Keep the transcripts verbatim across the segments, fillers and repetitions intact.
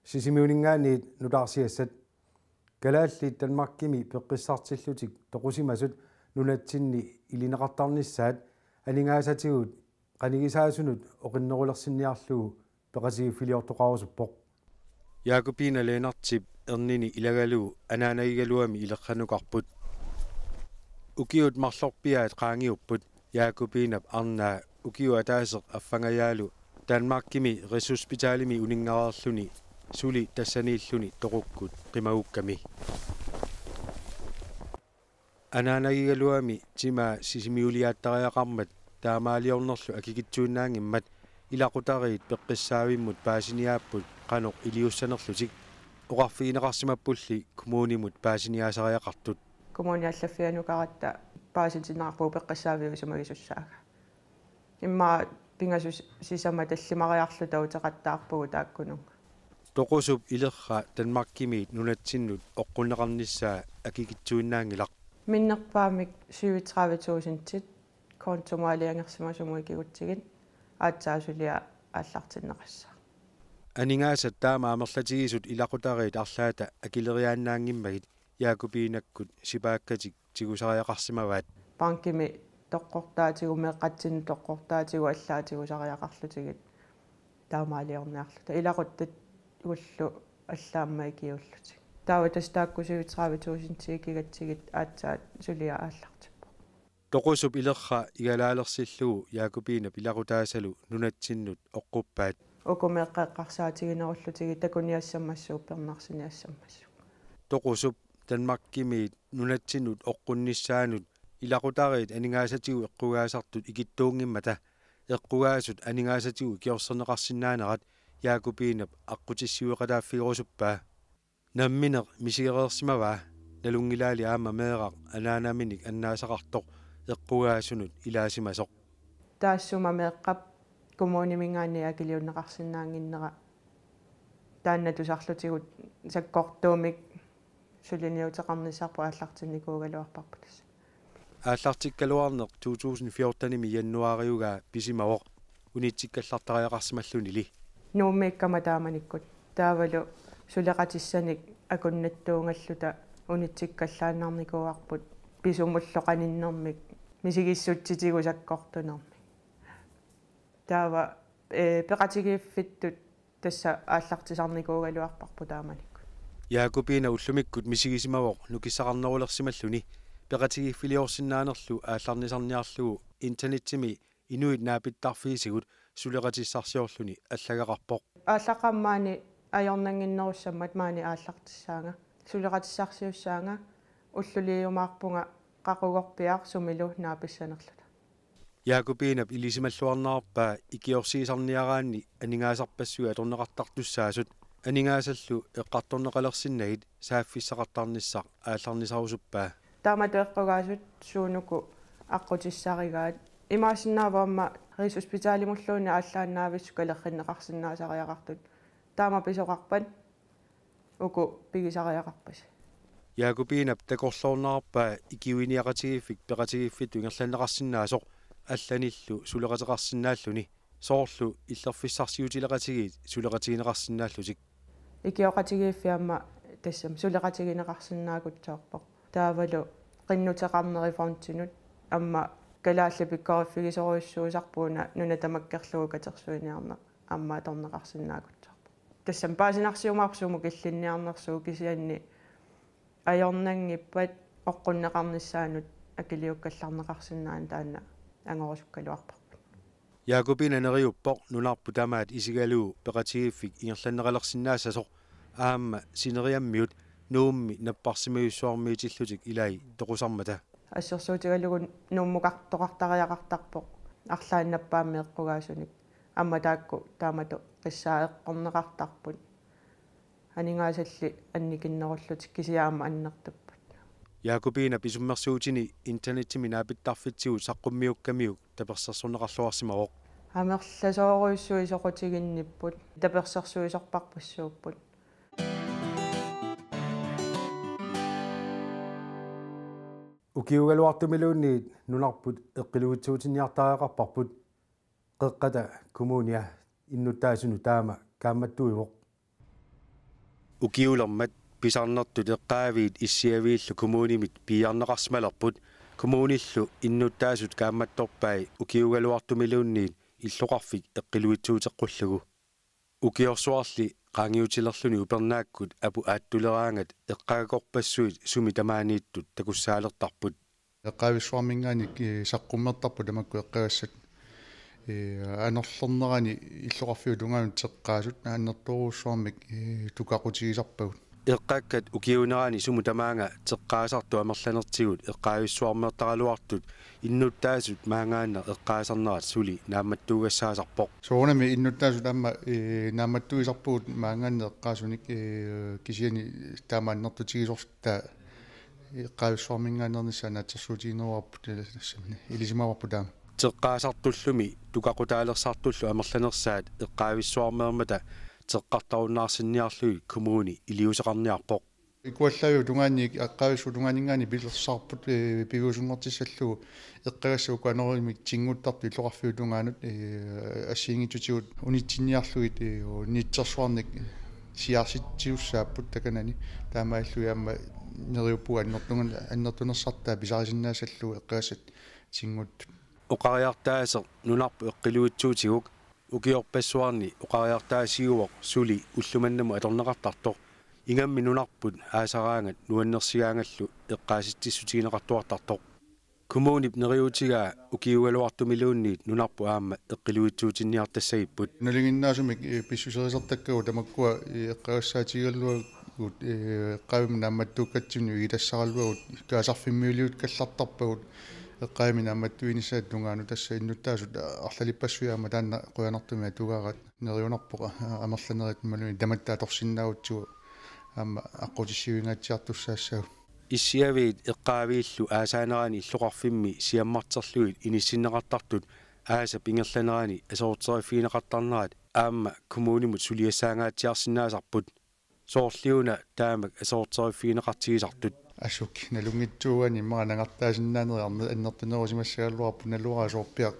Sisimiuninngaanniit nutaarsiassat. Kalaallit Danmarkimi peqqissartillutik toqusimasut nunatsinni ilineqartarnissaat aningaasatigut qanigisaasunut oqinnerulersinniarlugu peqatigiiffiliortoqarusuppoq. Jakobine Lennartip ernini ilagalugu anaanagigaluami ileqqanukarput. Ukiut marlorpiaat qaangiupput Jakobinep arnaa ukiup ataaseq affangajaalu Danmarkimi Rigshospitalimi uninngareerluni suli tassaniilluni toqukkut qimagukkami. Anaanagigaluami timaa sisimiuliaattariaqarmat taamaaliornerlu akikitsuinnaanngimmat ilaqutariit peqqissaavimmut paasiniaapput qanoq iliussanerlutik oqarfigineqarsimappulli kommunimut paasiniaasariaqartut. Kommuni allaffianukaratta paasitinneqarpugut peqqissaaviup isumagisussaagaa. Immaqa pingasoq sisamat tallimariarluta uteqattaarpugut taakkununnga. Toqusup ilerra Danmarkimiit nunatsinnut oqqunneqarnissaa akikitsuinnaanngilaq. Minnerpaamik syvogtredive tusindit kontomut aalajangersimasumut ikigutsigit aatsaat suliaq aallartinneqassaaq. Aningaasat taama amerlatigisut ilaqutariit arlaata akileriaannaanngimmagit Jakobinakkut sipaakkatik tigusariaqarsimavaat. Bankimi toqqortaatigut, meeqqatsinnut toqqortaatigut allaat tigusariaqarlutigit taamaaliorniarluta. Ilaquttatullu allaat aamma ikiuullutik. Taava tassa taakku syvogtredive tusindit ikigatsigit aatsaat suliaq aallartippoq. Toqusup ilerra igalaalersillugu Jakobinep ilaqutaasalu nunatsinnut oqquppaat. Uku meeqqat eqqarsaatiginerullutigit takuniassammassuk uppernarsiniassammassuk. Toqusup Danmarkimiit nunatsinnut oqqunnissaanut ilaqutariit aningaasatigut eqqugaasartut ikittuunngimmata eqqugaasut aningaasatigut ikiorserneqarsinnaanerat Jakobinep aqqutissiueqataaffigerusuppaa. Nammineq misigereersimavaa, nalunngilaali aamma meeraq anaanaminik annaasaqartoq eqqugaasunut ilaasimasoq. Taassuma meeqqap kommuniminngaanniit akiliunneqarsinnaannginnera taanna tusarlutigu sakkortuumik suliniuteqarnissarput aallartinnikuugaluarparput tassa. Aallartikkaluarneq to tusind fjortenimi januaariugaa pisimavoq unitsikkallartariaqarsimallunili. Nuummiikkama taamanikkut taavalu suleqatissanik akunnattuugalluta unitsikkallaannarnikuuarput pisumullu qaninnermik misigissutsitigut sakkortunermik. Taava, ee, peqatigiiffittut tassa aallartisarnikuugaluarparput taamanikkut. Jakobine ullumikkut misigisimavoq nukissaqarnerulersimalluni peqatigiiffiliorsinnaanerlu aallarnisarniarlugu internetimi inuit naapittarfiisigut suleqatissarsiorluni allagaqarpoq. Aallaqqaammut maani ajornannginnerussammat maani aallartissaanga. Suleqatissarsiussaanga, ulluliumaarpunga qaqugorpiaq sumilu naapissanerluta. Jakobinep ilisimalluarnerarpaa ikiorsiisarniaraanni aningaasarpassuit atorneqartartussaasut aningaasallu eqqartorneqalersinnagit saaffissaqartarnissaq aallarnisarusuppaa. Taamatut eqqugaasut suunuku aqqutissarigaat. Imaassinnaavoq aamma Rigshospitalimulluunniit aallaannaavissukalerrinneqarsinnaasariaqartut. Taama pisoqarpat uku pigisariaqarpasi. Jakobinep takorloornerarpaa ikiuiniaqatigiiffik peqatigiiffittut ingerlanneqarsinnaasoq allanillu suleqateqarsinnaalluni, soorlu illerfissarsiutileqatigiit suleqatigineqarsinnaallutik. Ikioqatigiiffiit aamma tassami suleqatigineqarsinnaagutsoorpoq. Taavalu qinnuteqarneri fondinut aamma kalaallit pikkoriffigisorujussuusarput una nuna tamakkerlugu katersuiniarneq aamma atorneqarsinnaagutsoorpoq. Tassami paasinarsiumaarpoq sumut killinniarnersugut, kisianni ajornanngippat oqqunneqarnissaanut akiliukkallarneqarsinnaaneq taanna angorusukkaluarparput. Jakobine neriuppoq nunarput tamaat isigalugu peqatigiiffik ingerlanneqalersinnaassasoq aamma sineriammiut Nuummi napparsimajussuarmiitillutik ilai toqusarmata. Assersuutigalugu Nuummukartoqartariaqartarpoq arlaannappaammik eqqugaasunik. Aamma taakku taamatut qissaa eqqorneqartarput. Aningaasalli annikinnerullutik kisianni aamma annertupput. Jakobinep isummersuutini internetimi naapittarfitsigut saqqummiukkamiuk tapersersorneqarluarsimavoq. Amerlasoorujussuit soqutiginnipput, tapersersuisorparpassuupput. Ukiugaluartumiluunniit nunarput eqqiluitsuutinniartariaqarparput, Qeqqata Kommunia innuttaasunut taama kaammattuivoq. Ukiulermat pisarnertut eqqaaviit issiaviillu kommunimit piiarneqarsimalerput, kommunillu innuttaasut kaammattorpai ukiugaluartumiluunniit illoqarfik eqqiluitsuuteqqullugu. Ukiorsuarli qaangiutilerluni upernaakkut aput aattuleraangat eqqagakorpassuit sumi tamaaniittut takussaalertarput. Eqqaavissuarminngaanniit, eh, saqqummertarput tamakku eqqagassat, eh, anorlernerani illoqarfiup tungaanut teqqaasut annertoorujussuarmik, eh, tukaqutigisarpagut. Eqqakkat ukiuunerani sumut tamaanga teqqaasartut amerlanertigut eqqaavissuarmeertaraluartut innuttaasut maangaannaq eqqaasarnerat suli naammattuugassaasarpoq. Soorunami innuttaasut aamma, eh, naammattuisarpugut maangaannaq eqqaasunik, eh, kisianni taama annertutigisortaa eqqaavissuarminngaanneernissaa naatsorsuutigineruarput, eh, tassami ilisimavarput taama. Teqqaasartullumi tukaqutaalersartullu amerlanersaat eqqaavissuarmeermata teqqartarunnaarsinniarlugit kommuni iliuuseqarniarpoq. Ikuallaaviup tungaanniit, eqqaavissuup tungaaninngaanniit pilersaarput, eh, piviusunngortissallugu eqqagassat uku anorimik tinnguttartut illoqarfiup tungaanut, eh, assigiinngitsutigut unitsinniarlugit, eh, unitsersuarnik siaarsitsiussaapput takanani. Taamaalillugit aamma neriuppunga annertungan-, annertunersartaa pisarisinnaassallugu eqqagassat tinnguttut. Oqariartaaseq nunarput eqqiluitsuutiguk ukiorpassuarni oqariartaasiuvoq suli ullumannamut atorneqartartoq. Ingammik nunarput aasaraangat nuannersigaangallu eqqaasitsissutigineqartuartartoq. Kommunip neriuutigaa ukiugaluartumiluunniit nunarput aamma eqqiluitsuutinniartassagipput. Nalinginnaasumik, eh, pissuserisartakkagut tamakkua, eh, eqqagassaatigigaluagut, eh, eqqaavimmi naammattuukkatsinnut igitassaraluagut kaasarfimmiuliuukkallartarpagut eqqaavimmi naammattuinissaata tungaanut, tassa innuttaasut arlalippassuit aamma taanna qujanartumik atugaaraat. Neriunarpoq, a-, amerlanerit imaluunniit tamatta atorsinnaagutsigu aamma aqqutissiuingaatsiartussaassaagut. Issiaviit eqqaaviillu aasaanerani illoqarfimmi siammarterlugit inissinneqartartut aasap ingerlanerani aserorteriffigineqartarnerat aamma kommunimut suliassaangaatsiarsinnaasarput. Soorliuna taamak aserorteriffigineqartigisartut. Assut nalunngitsuugaanni immaqa nangartaasinnaanerit anne-, annertunerusimassagaluarpoq, naluara soorpiaq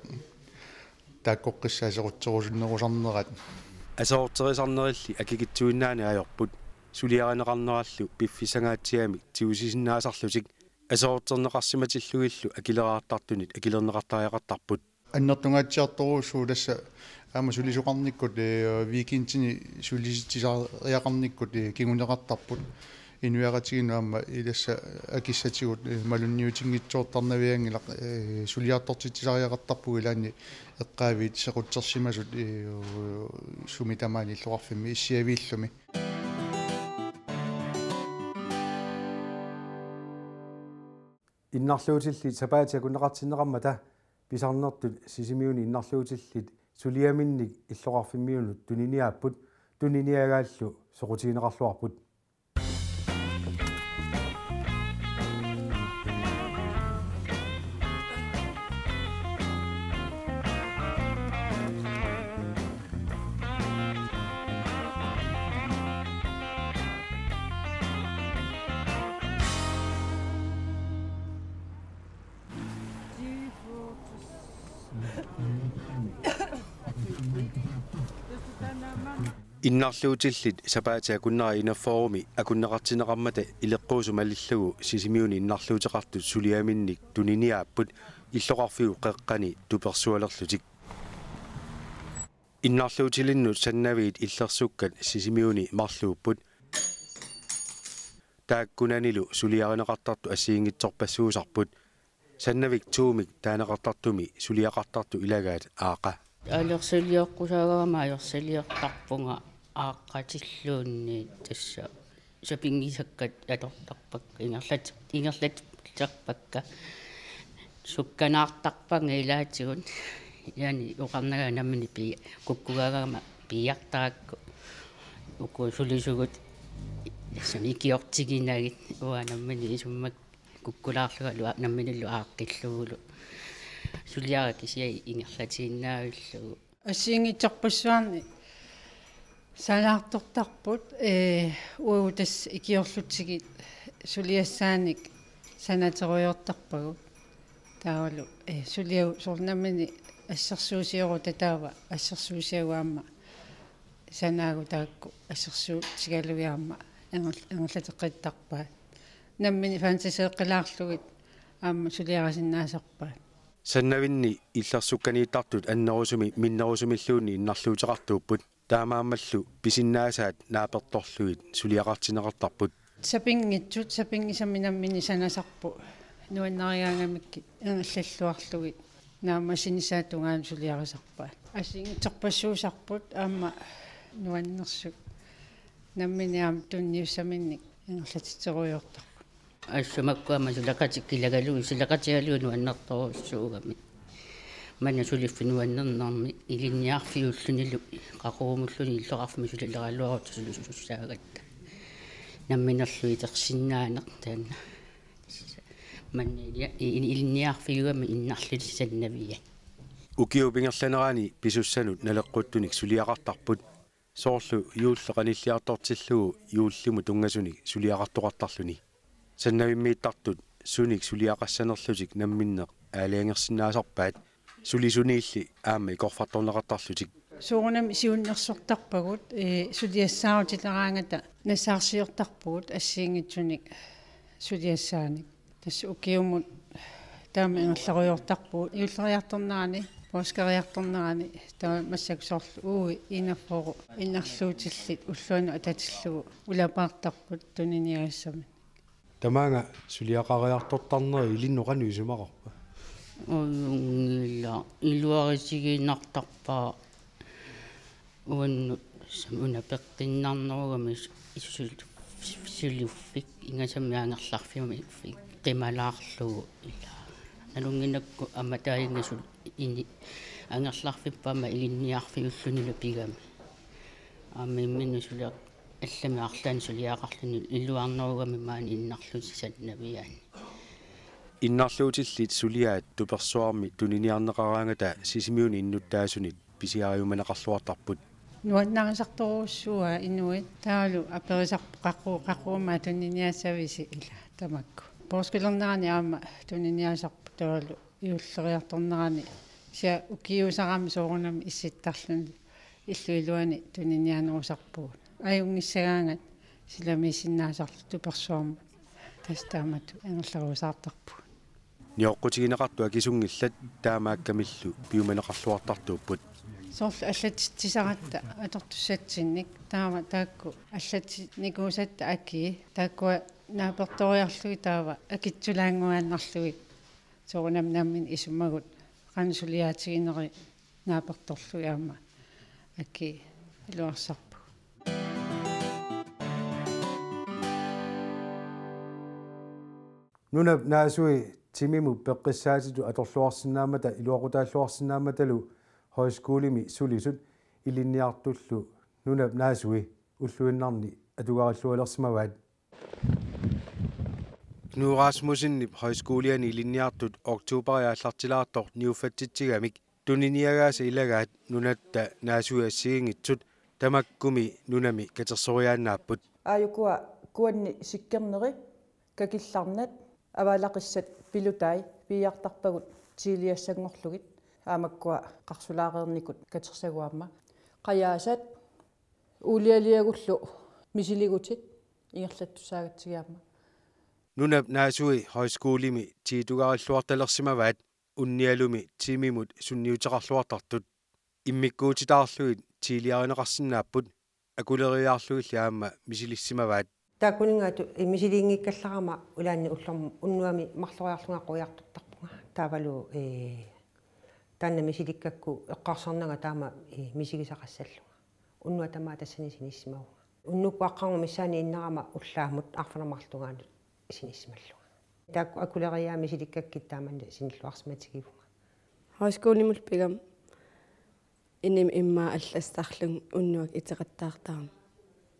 taakkoqqissaat aserorterusunnerusarnerat. Aserorterisarnerilli akikitsuinnaaneq ajorput. Suliarineqarnerallu piffissangaatsiamik tigusisinnaasarlutik aserorterneqarsimatillugillu akileraartartunit akilerneqartariaqartarput. Annertungaatsiartorujussuuvoq tassa aamma sulisoqarnikkut, eh, weekendini sulisitsisariaqarnikkut, eh, kinguneqartarput. Inuiaqatigiinnut aamma ilassa akissatigut, eh, malunniutinngitsoortarnavianngilaq, eh, suliartortitsisariaqartarpugut ilaanni eqqaaviit sequtsersimasut, eh, sumi tamaani illoqarfimmi issiaviillumi. Innarluutillit sapaatit akunneqartinneqarmata pisarnertut Sisimiuni innarluutillit suliaminnik illoqarfimmiunut tuniniaapput, tuniniagaallu soqutigineqarluarput. Innarluutillit sapaatit akunneri enogfyrremi akunneqartinneqarmata ileqquusut malillugu Sisimiuni innarluuteqartut suliaminnik tuniniaapput illoqarfiup qeqqani tupersualerlutik. Innarluutilinnut sannaviit illersukkat Sisimiuni marluupput. Taakkunanilu suliarineqartartut assigiinngitsorpassuusarput. Sannavik to-mik taaneqartartumi suliaqartartut ilagaat Aaqa. Alersalioqqusaagama alersalioqqusaartarpunga Aaqqatilluunniit tassa sapinngisakkat atortarpakka, ingerlat-, ingerlattarpakka. Sukkanaartarpanga ilaatigut. Ilaanni oqarnanga nammineq pii-, kukkugaagama piiartarakku. Uku sulisugut tassami ikiortiginagit uanga nammineq isummak kukkulaarlungalu a-, namminillu aaqqillugulu. Suliara kisianni ingerlatiinnaavillugu. Assigiinngitsorpassuarni sanaartortarput, ee, uagut tassa ikiorlutigit suliassaanik sanaterujoortarpagut. Taavalu, ee, suliagut soorlu nammineq assersuusiorutta taava assersuusiagut aamma sanaagut taakku assersuutigalugit aamma ingerl-, ingerlateqqittarpaat. Nammineq fantaseeqqilaarlugit aamma suliarisinnaasarpaat. Sannavinni illersukkaaniittartut annerusumik minnerusumilluunniit innarluuteqartuupput. Taamaammallu pisinnaasaat naapertorlugit suliaqartinneqartarput. Sapinngisut, sapinngisamik nammineq sanasarput. Nuannarigaangamikkit ingerlalluarlugit naammassinissaata tungaanut suliarisarpaat. Assigiinngitsorpassuusarput aamma nuannersut. Nammineq aamma tunniussaminnik ingerlatitserujoortarput. Assut makkua aamma suleqatikka ilagalugu, suleqatigalugu nuannertorujussuugami. Maanna suliffik nuannernermi ilinniarfiullunilu qaqugumulluunniit illoqarfimmi sulileraluarutta sulisussaagatta. Namminerlu itersinnaaneq taanna. Maanna ilia-, i-, i-, ilinniarfiugami innarlusi sannaviat. Ukiup ingerlanerani pisussanut naleqquttunik suliaqartarput. Soorlu juulli qanilliartortillugu juullimut tunngasunik suliaqartoqartarluni. Sannavimmiittartut sunik suliaqassanerlutik namminneq aalajangersinnaasarpaat, sulisuniilli aamma ikorfartorneqartarlutik. Soorunami siunnersortarpagut, ee, suliassaarutitaraangata nassaarsiortarpugut assigiinngitsunik suliassaanik. Tassa ukiumut taama ingerlarujoortarpugut juulleriartornerani, påskeriartornerani, taava massakkut soorlu uagut enogfyrre innarluutillit ulluanut atatillugu ulapaartarput tuniniagassaminnik. Tamaanga suliaqariartortarneri ilinnut qanoq isumaqarpa? Ujunngilaq, iluarisigiinnartarpara. Uannut una peqqinnarnerugami sul-, suliffik ingasammi angerlarfimmi qimalaarlugu ila. Nalunnginnakku aamma taanna sul-, ini angerlarfippat aamma ilinniarfiullunilu pigami. Aamma imminut suli allamik arlaannik suliaqarluni iluarnerugami maani innarlusi sannaviaanni. Innarluutillit suliaat tupersuarmi tuniniarneqaraangata Sisimiuni innuttaasunit pisiariumaneqarluartarput. Nuannarisartorujussuuaat inuit taavalu aperisarput qaqugu, qaqugu aamma tuniniassavisi ila tamakku. Påskelernerani aamma tuniniaasarput taavalu juulleriartornerani kisianni ukiuusarami soorunami issittarluni illup iluani tuniniaanerusarpugut. Ajunngissagaangat silamiissinnaasarluta tupersuarmut tassa taamatut ingerlarusaartarpugut. Nioqqutigineqartut akisunngillat taamaakkamillu piumaneqarluartartuupput. Soorlu allatitsisaratta atortussatsinnik taava taakku allatinikuusatta akii taakkua naapertoriarlugit taava akitsulaannguaannarlugit soorunami nammineq isumagut qanoq suliaatigineri naapertorlugit aamma akii iluarsarpugut. Nunap naasui timimut peqqissaatitut atorluarsinnaammata iluaqutaalluarsinnaammatalu højskolemi sulisut ilinniartullu nunap naasui ulluinnarni atugarillualersimavaat. Knud Rasmussenip højskoliani ilinniartut oktoberip aallartilaartoq niuffatsitsigamik tuniniagaasa ilagaat nunatta naasui assigiinngitsut tamakkumi nunami katersoriaannaapput. Aajukua kuanni sikkerneri, kakillarnat, avaalaqissat pilutai piiartarpagut tiiliassanngorlugit aamakkua qarsulaareernikut katersagut aamma. Qajaasat uulialiagullu misiligutit ingerlattussaagatsigu aamma. Nunap naasui højskolemi tiitugarilluartalersimavaat unnialumi timimut sunniuteqarluartartut. Immikkuutitaarlugit tiiliarineqarsinnaapput, akuleriiaarlugilli aamma misilissimavaat. Taakkuninngaanniit misiliinngikkallarama ulaanni ullormi unnuami marloriarlunga quiartortarpunga. Taavalu, ee, taanna misilikkakku eqqarsarnanga taama, ee, misigisaqassallunga. Unnuaq tamaat tassani sinissimavunga. Unnukkut aqqarngup missaani innarama ullaamut arfineq-marlungaanut sinissimallunga. Taakku akuleriiaat misilikkakkit taamanna sinilluarsimatigivunga. Højskolimut pigama inimi immaqa allassarlunga unnuaq iteqattaartarama.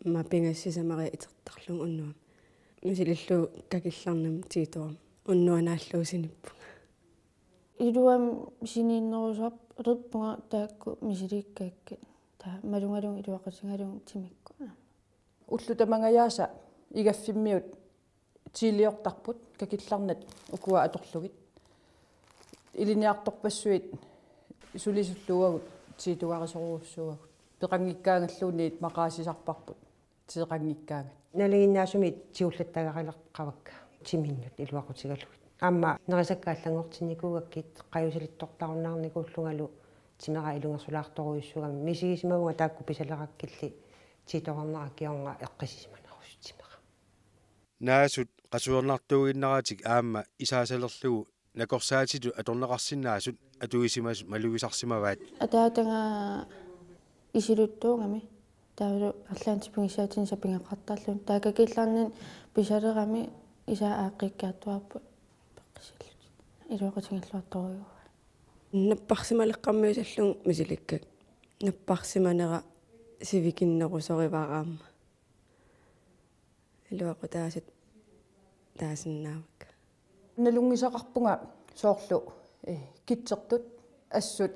Immaqa pingasut sisamariit itertarlunga unnuami. Misilillugu kakillarnamik tiitorama. Unnuaq naallugu sinippunga. Iluamik siniinnerusarpunga taakku misilikkakkit. Taava malugalugu iluaqutigalugu timikkut. Ullut tamangajaasa igaffimmiut tiiliortarput kakillarnat ukua atorlugit. Ilinniartorpassuit sulisullu uagut tiitugarisorujussuuagut. Peqanngikkaangalluunniit maqaasisarparput, teeqanngikkaangat. Nalinginnaasumik tigullattagarileqavakka timinnut iluaqutigalugit. Aamma nerisakka allanngortinnikuugakkit qajusalittortarunnaarnikuullungalu timera ilungersulaartorujussuugami, misigisimavunga taakku pisalerakkilli tiitorarnera kingorna eqqissisimanerusut timera. Naasut qasuernartuuginnaratik aamma isaasalerlugu nakorsaatitut atorneqarsinnaasut atuisimasut malugisarsimavaat. Ataataga isiluttuugami. Taavalu arlaannik tipigissaatinik sapigaqartarluni. Taava kakillarnani pisalerami isaa aaqqikkiartuaarput peqqisillutik. Iluaqutigiilluartorujuuaa. Napparsimaleqqammiusarlunga misilikkakka. Napparsimanera sivikinnerusorivara aamma. Iluaqutaasut taasinnaavakka. Nalunngisaqarpunga soorlu, eh, kitsertut assut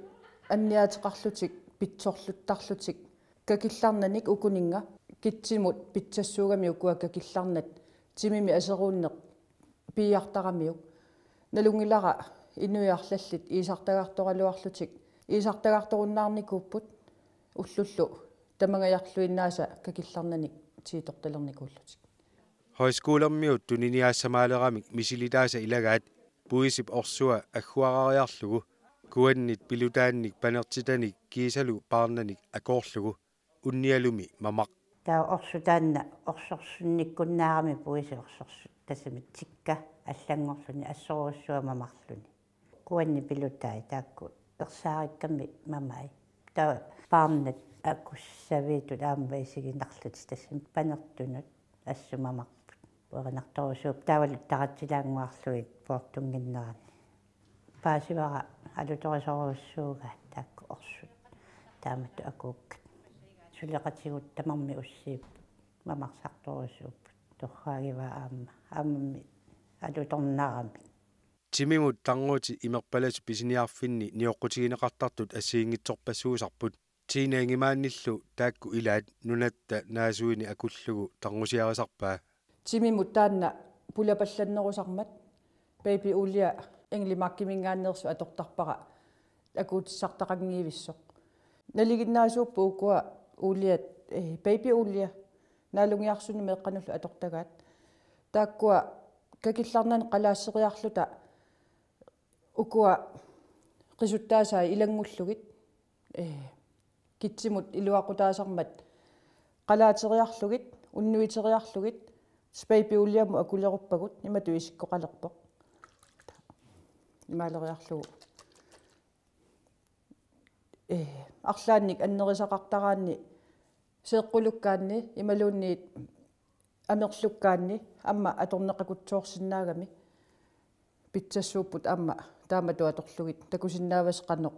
anniaateqarlutik pitsorluttarlutik kakillarnanik ukuninnga kitsimut pitsassuugami ukua kakillarnat timimi aseruunneq piiartaramiuk. Nalunngilara inuit arlallit iisartagartoraluarlutik iisartagartorunnaarnikuupput ullullu tamangajarluinnaasa kakillarnanik tiitortalernikuullutik. Højskolermiut tuniniaassamaaleramik misilitaasa ilagaat puisip orsua agguarariarlugu kuannit pilutaannik panertitanik kiisalu paarnanik akoorlugu unnialumi mamaq. Taava orsoq taanna orsorsunnikkunnaarami puisi orsorsut tassami tikka allanngorluni assorujussuaq mamarluni. Kuanni pilutai taakku ersaarikkami mamai. Taava paarnat akussaviitut aamma isiginarlutik tassami panertunut assut mamarput. Uerinartorujussuupput taavalu taratsilaannguarlugit poortunnginnerani. Paasivara alutorisorujussuugaat taakku orsut. Taamatut akuukkat. Suleqatigut tamarmik ussiipput. Mamarsartorujussuupput. Torraagivaa aamma. Aammami alutornaramik. Timimut tarnutit imerpalasu pisiniarfinni nioqqutigineqartartut assigiinngitsorpassuusarput. Tina Ingemannilu taakku ilaat nunatta naasuini akullugu tarnusiarisarpaa. Timimut taanna pulapallannerusarmat Baby Olie Engle Markiminngaanneersoq atortarpara akuutissartaqanngivissoq. Nalinginnaasuupput ukua oliet, eh, Baby Olie, naalungiarsunik meeqqanullu atortagaat. Taakkua kakillarnanik qalaatseriarluta ukua qisuttaasai ilanngullugit, eh, kitsimut iluaqutaasarmat qalaateriarlugit, unnuiteriarlugit, Baby Oliemut akuleruppagut, imatut isikkoqalerpoq. Imaaleriarlugu. Eh, arlaannik annerisaqartaraanni seeqqulukkaanni imaluunniit amerlukkaanni aamma atorneqakutsoorsinnaagami pitsassuupput aamma taamatut atorlugit takusinnaavasi qanoq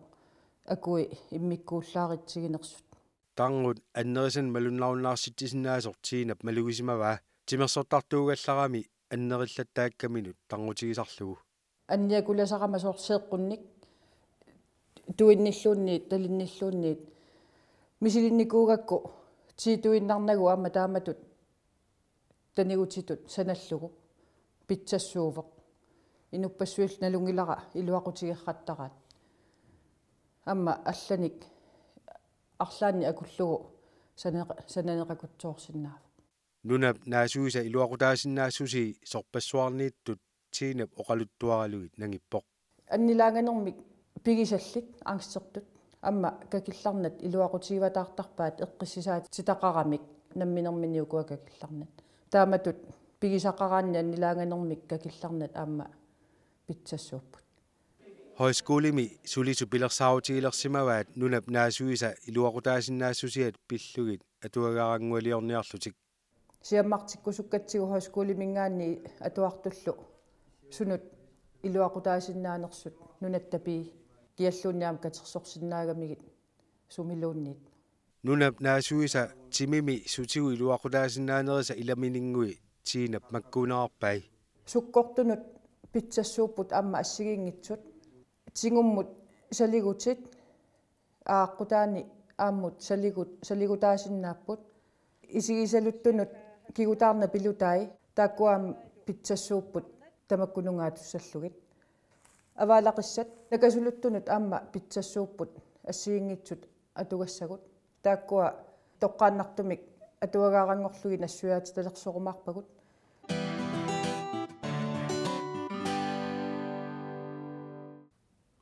akui immikkuullaaritsiginersut. Tarnut annerisanik malunnarunnaartitsisinnaasoq Tinap malugisimavaa timersortartuugallarami annerillattaakkaminut tarnutigisarlugu. Anniakulasarama soorlu seeqqunnik tuinnilluunniit, talinnilluunniit, misilinnikuugakku tiituinnarnagu aamma taamatut tanigutitut sanallugu pitsassuuvoq. Inuppassuillu nalunngilara iluaqutigeqattaraat. Aamma allanik arlaannik akullugu saneq-, sananeqakutsoorsinnaavoq. Nunap naasuisa iluaqutaasinnaassusii sorpassuarniittut Tinap oqaluttuaralugit nangippoq. Annilaanganermik pigisallit angstertut aamma kakillarnat iluaqutigivataartarpaat eqqissisaatitaqaramik namminermini ukua kakillarnat. Taamatut pigisaqaraanni annilaanganermik kakillarnat aamma pitsassuupput. Højskolemi sulisut pilersaarutigilersimavaat nunap naasuisa iluaqutaasinnaassusiat pillugit atuagaraanngualiorniarlutik. Siammartikkusukkatsigu højskoleminngaanniit atuartullu sunut iluaqutaasinnaanersut nunatta pii kialluunniit aamma katersorsinnaagamigit sumiluunniit. Nunap naasuisa timimi sutigut iluaqutaasinnaanerisa ilamininnguit Tinap makkuunerarpai. Sukkortunut pitsassuupput aamma assigiinngitsut. Tingummut saligutit aaqqutaani aammut saligut-, saligutaasinnaapput. Isigisaluttunut kigutaarnat pilutai taakkua aamma pitsassuupput tamakku nungaatussallutik. Avaalaqissat nakasuluttunut aamma pitsassuupput assigiinngitsut atugassagut. Taakkua toqqaannartumik atuagaaranngorlugit nassuiaatitalersorumaarpagut.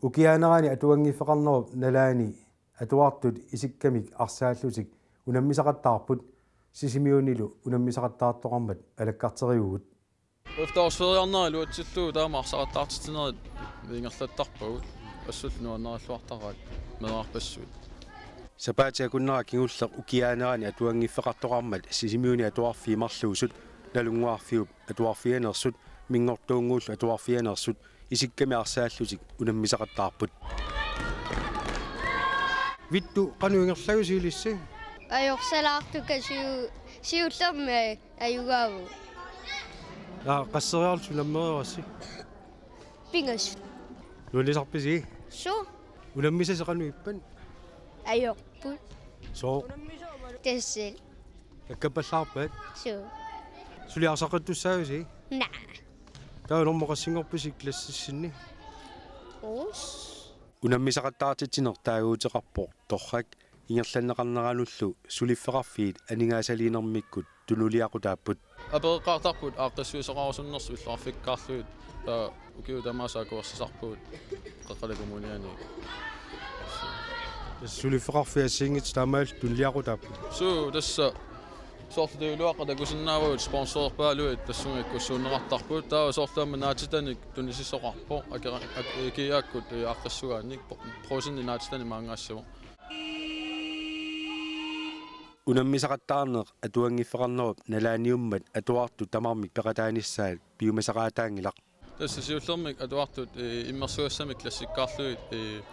Ukiaanerani atuanngiffeqarnerup nalaani atuartut isikkamik arsaallutik unammisaqattaarput, Sisimiunilu unammisaqattaartoqarmat alakkarterivugut. Efterårsferiarnera iluatsillugu taama arsaqattaartitsinerit ingerlattarpagut. Assullu nuannarilluartaraat meerarpassuit. Sapaatip akunnera kingulleq ukiaanerani atuanngiffeqartoqarmat Sisimiuni atuarfii marluusut, Nalunnguarfiup atuarfianeersut, Minngortuunnguullu atuarfianeersut, isikkamik arsaallutik unammisaqattaarput. Vittu, qanoq ingerlajusi ilissi? Ajorsalaartukkakka siu-, siullermik ajugaavugut. Aa, qasseriarlutit unammereerassi? Pingasut. Nuannisarpisi? Suu. Unammisasi qanoq ippat? Ajorput. Sooq? Tassali. Takkappallaarpat? Suu. Suli arsaqittussaavusi? Naa. Taava unormut qassinngorpisi klassissinni? Uus. Unammisaqattaartitsineq taaguuteqarpoq torrak, ingerlanneqarneranullu suliffeqarfiit aningaasaliinermikkut tunuliaqutaapput. Apereqqaartarput aaqqissuisoqarusunnersut illoqarfikkaarlugit, taava ukiut tamaasa akuersisarpugut Qeqqata Kommuniani. Suliffeqarfiit assigiinngitsut taamaalillutik tunuliaqutaapput. Suu, tassa soorlu tiguluaqqat takusinnaavagut sponsorerpaaluit tassunga ikkussuunneqartarput. Taava soorlu aamma naatitanik tunisisoqarpoq, akera-, ak-, kiaakkut, ee, aaqqissugaannik, po-, Brugsenip naatitanik maanngaassavoq. Unammisaqattaarneq atuanngiffeqarnerup nalaaniummat atuartut tamarmik peqataanissaat piumasaqaataanngilaq. Tassa siullermik atuartut, ee, immersugassamik klassikkaarlugit, ee,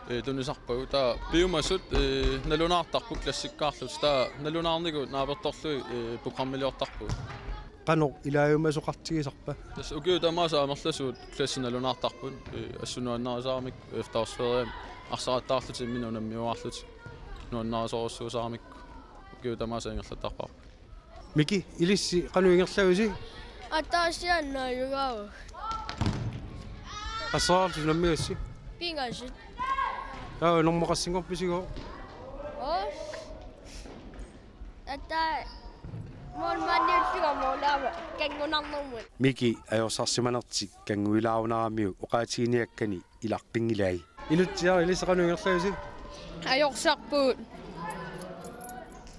ee, tunisarpagut. Taava piumasut, ee, nalunaartarput klassikkaarlutik. Taava nalunaarnikkut naapertorlugit, ee, programmiliortarpugut. Qanoq ilaajumasoqartigisarpa? Tassa ukiut tamaasa amerlasuut klassit nalunaartarput. Ee, assut nuannarisaramik efterårsferiami arsaqattaarlutik imminut unammiuaarlutik. Nuannarisorujussuusaramikku ukiut tamaasa ingerlattarparput. Miki, ilissi qanoq ingerlajusi? Ataasiaannaajugaavoq. Qasseriarlutit unammigassi? Pingasut. Taava unormut qassinngorpisigooq? Os. Ataa, moormaanniullugu moorlaama kanngunarnermut. Miki ajorsarsimanertik kannguilaarunaramiuk oqaatiginiakkani ilaqqinngilaat. Inutsiaq, ilissi qanoq ingerlajusi? Ajorsarpugut.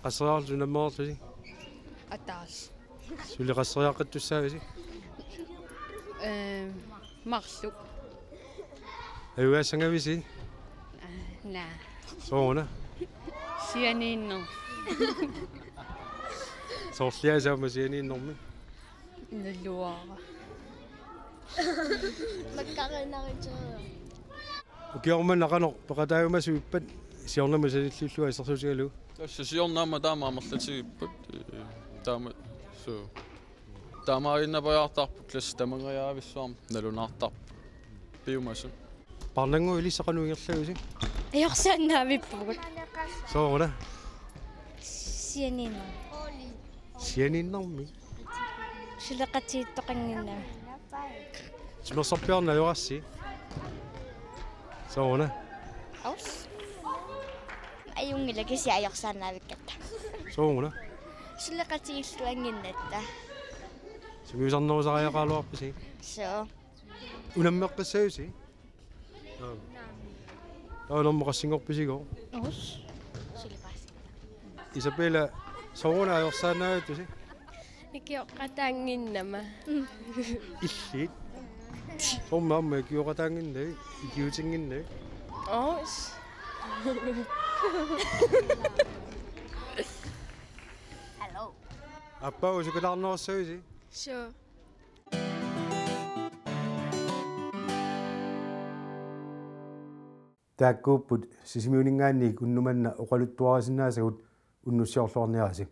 Qasseriarlutit unammereerlusi? Ataaseq. Suli qasseriaqqittussaavusi? Ee, marluk. Ajugaassangavisi? Aa, naa. Sooruna? Sianiinnermi. Soorliasaama sianiinnermi? Naluara. Makkarinaritigaa. Ukioq manna qanoq peqataajumasuuppat siornamut sanilliullugu assersuutigalugu? Tassa siorna aamma taama amerlatigipput, ee, taama, suu. Taamaaginnariartarput klassit tamangajavissuarmik nalunaartarput. Piumasut. Parnannguaq, ilissi qanoq ingerlajusi? Ajorsaannaavippugut. Sooruna? Sianiinnermi. Sianiinnermi? Suleqatigiittoqannginnami. Timersorpiarneq ajorassi? Sooruna? Aus. Ajunngilaq, kisianni ajorsaannaavikkatta. Sooruna? Suleqatigiilluannginnatta. Sungiusarnerusariaqaraluarpisi? Suu. Unammeqqissajusi? Aa. Taava unormut qassinngorpisigooq? Us. Isabella, sooruna ajorsaannaavittusi? Ikioqataannginnama. Illit? Soormi aamma ikioqataannginnavit, ikiutinnginnavit? Os. Hello. Aappaagu sukalaarnerussavusi? Suu. Taakkuupput Sisimiuninngaanniit unnuk manna oqaluttuarisinnaasagut, unnussiorluarniarisi.